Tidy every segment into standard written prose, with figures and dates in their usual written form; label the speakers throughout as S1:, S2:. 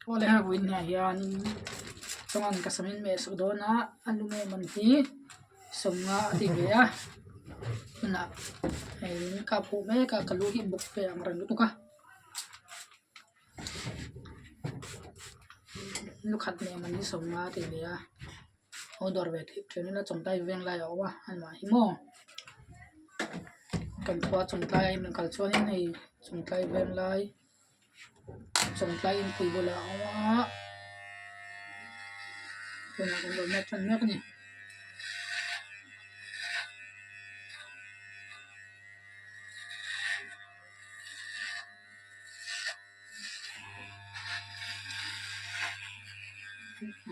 S1: Awle hei vawiin ah hianin chuan ka sam in meh sak dawn a a lu meh man hi sawmnga a ti ve a tunah hei min kap huh mek a ka lu hi bawk ve ang reng lutuk a lukhat meh man hi sawmnga a ti ve a haw dawr ve theih thin ila chawngtlai veng lai a awm a amah hi maw kan khua chawngtlai a in kal chuanin hei chawngtlai veng lai. Chawngtlai inpui bulah a awm a tunah kan rawn mek ṭan mek a ni.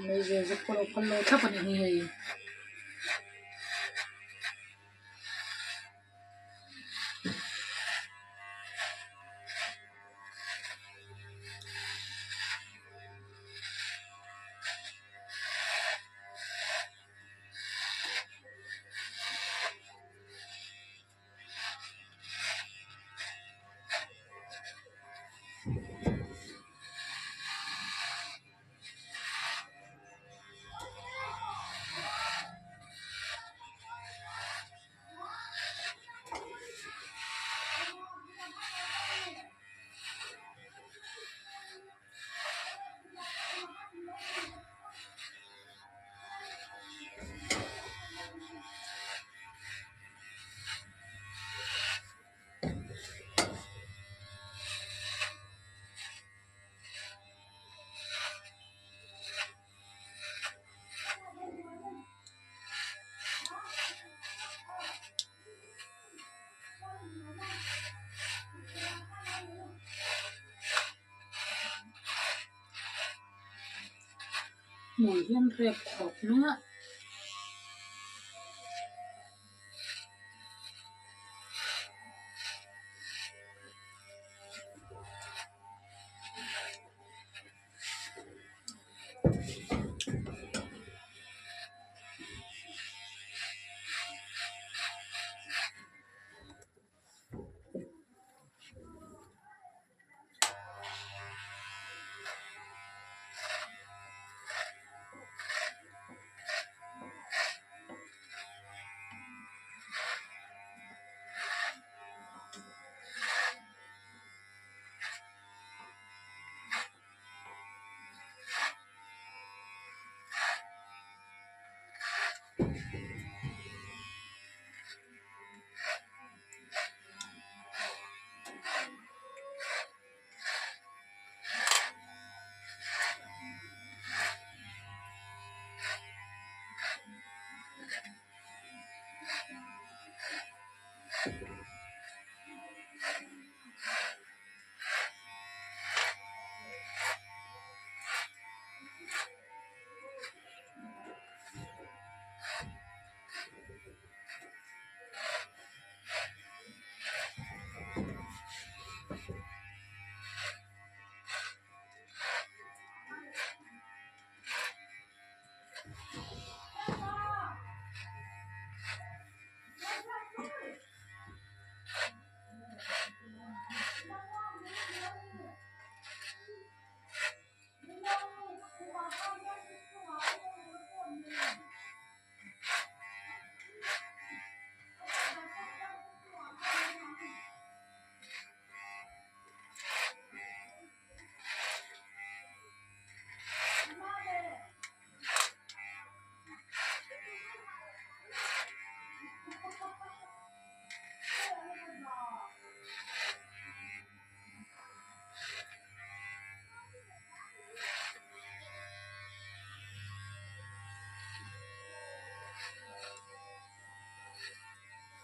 S1: Meizial zuk pawh a lo phal lo thlap a nih hi hei. Hmui hian rep khawp mai a.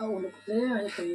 S1: A uluk hle a heti.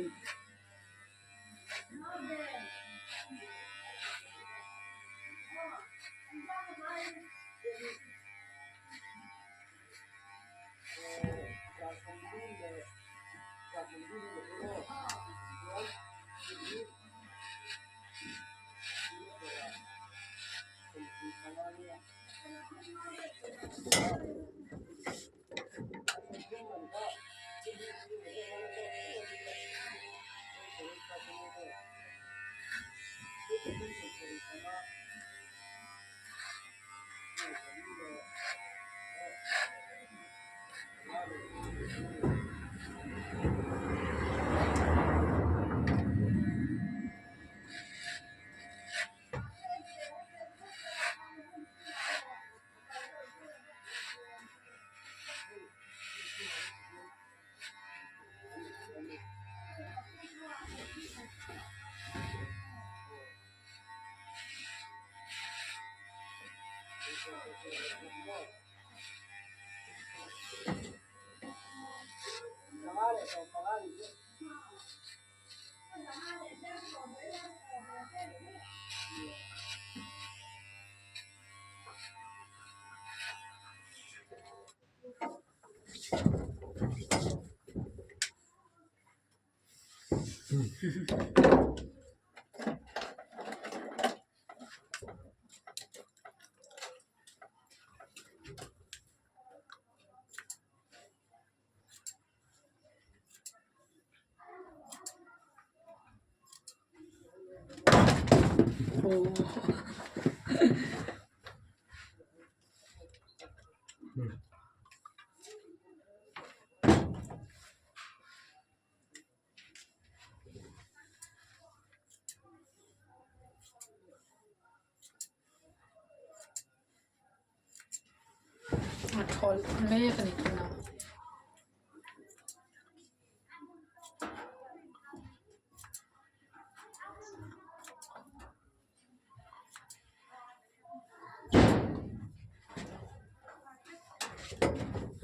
S1: A thawl mek a ni tunah.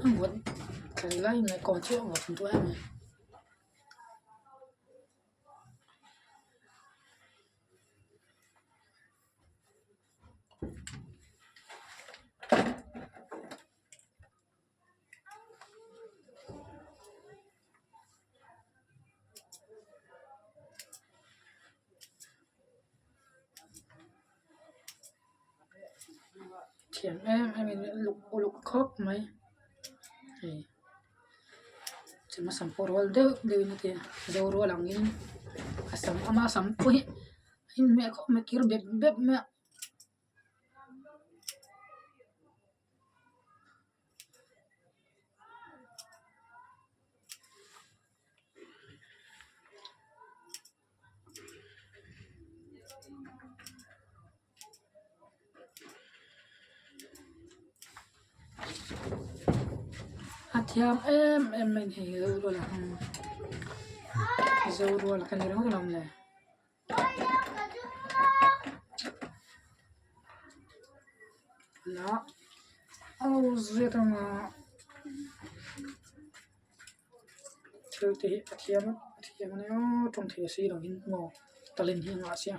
S1: A vawt tlai lai mai kawr chu a vawt duai a ni. Thiam em em in a uluk khawp mai hei sam pawh rual deuh deuh in a ti a zo rual ang in a sam ama sam pawh hi a inhmeh khawp mai kir bep bep mai a. A thiam em em mai a ni hei zoruala hi zoruala ka ni ringawt alawm le. Lah a anga thil te hi a thiam a thiam a nia tawng thei si lo in maw talent hi a ngah sia.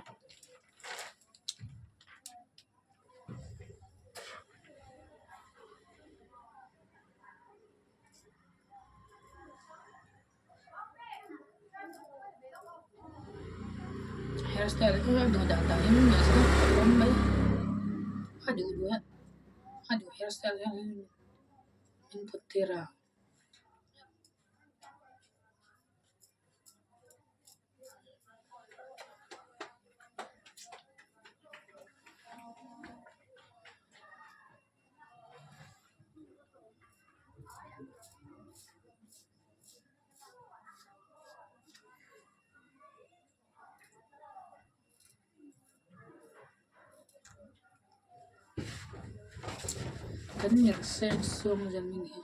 S1: Hairstyle hi a duh dan dan in a awm mai a duh duh a a duh hairstyle hian min put tir a. Kan ner seng sawng zel mai ni.